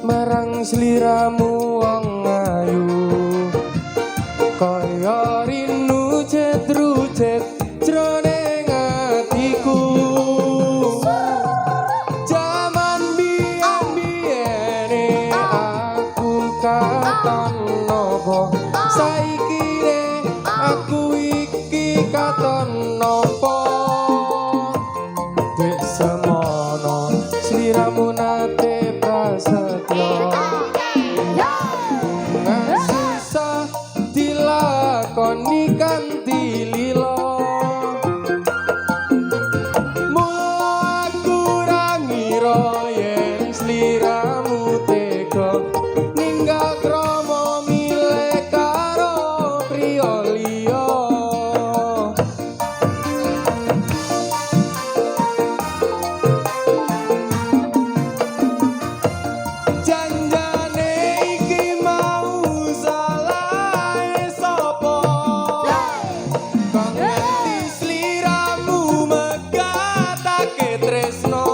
Marang sliramu wong ayu, kaya rinu cetrucet jroning atiku. Jaman biyen-biyene aku katon nopo, saiki ne aku iki katon nopo. Dek semono sliramu nate prasetyo, susah dilakoni kanthi lila. Mula aku ra ngira yen sliramu tega ninggal krama milih karo priya liya. Janjane iki mau salahe sapa, kok nganti sliramu megatake tresno.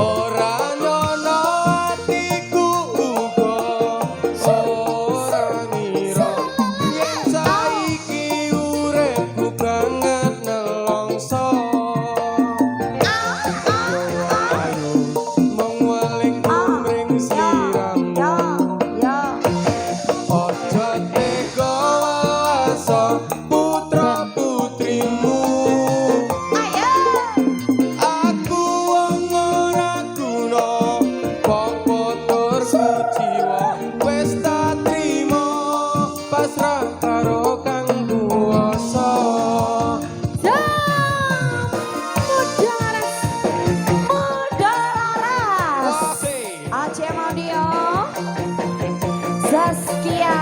Ora nyono atiku uga ora ngira yen saiki uripku banget nelongso. Ayo mung weling mring sliramu, aja tega welaso putra putrimu. Aku wong ora guna, apa tur kuciwa, wis tak trimo pasrah karo Kang Kuwasa. Muda Laras, Muda Laras, ACM Audio, Zaskia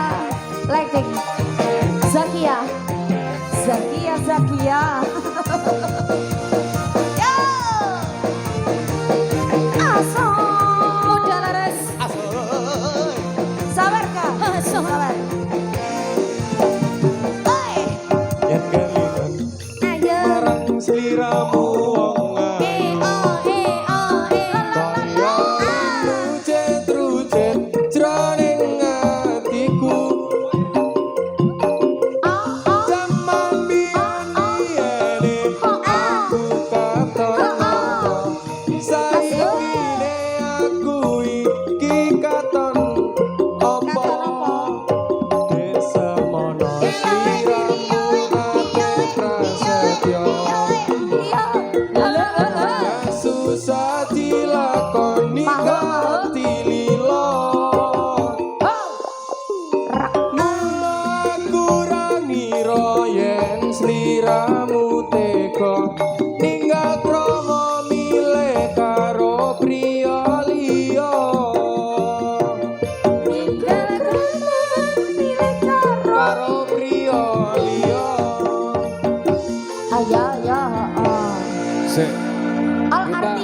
Lighting, Zakia, Zakia, Zakia. Yo! Aso. Muda Laras. Sabar, Kak. Sabar. Oi. Yen kelingan Ayo. marang sliramu wong E ayu, o e o e la la la kaya la. rucet-rucet jroning atiku. Jaman biyen-biyene aku katon apa, saiki ne aku iki katon apa. Dek semono sliramu nate prasetyo, susah dilakoni kanthi lila. Mula aku ra ngira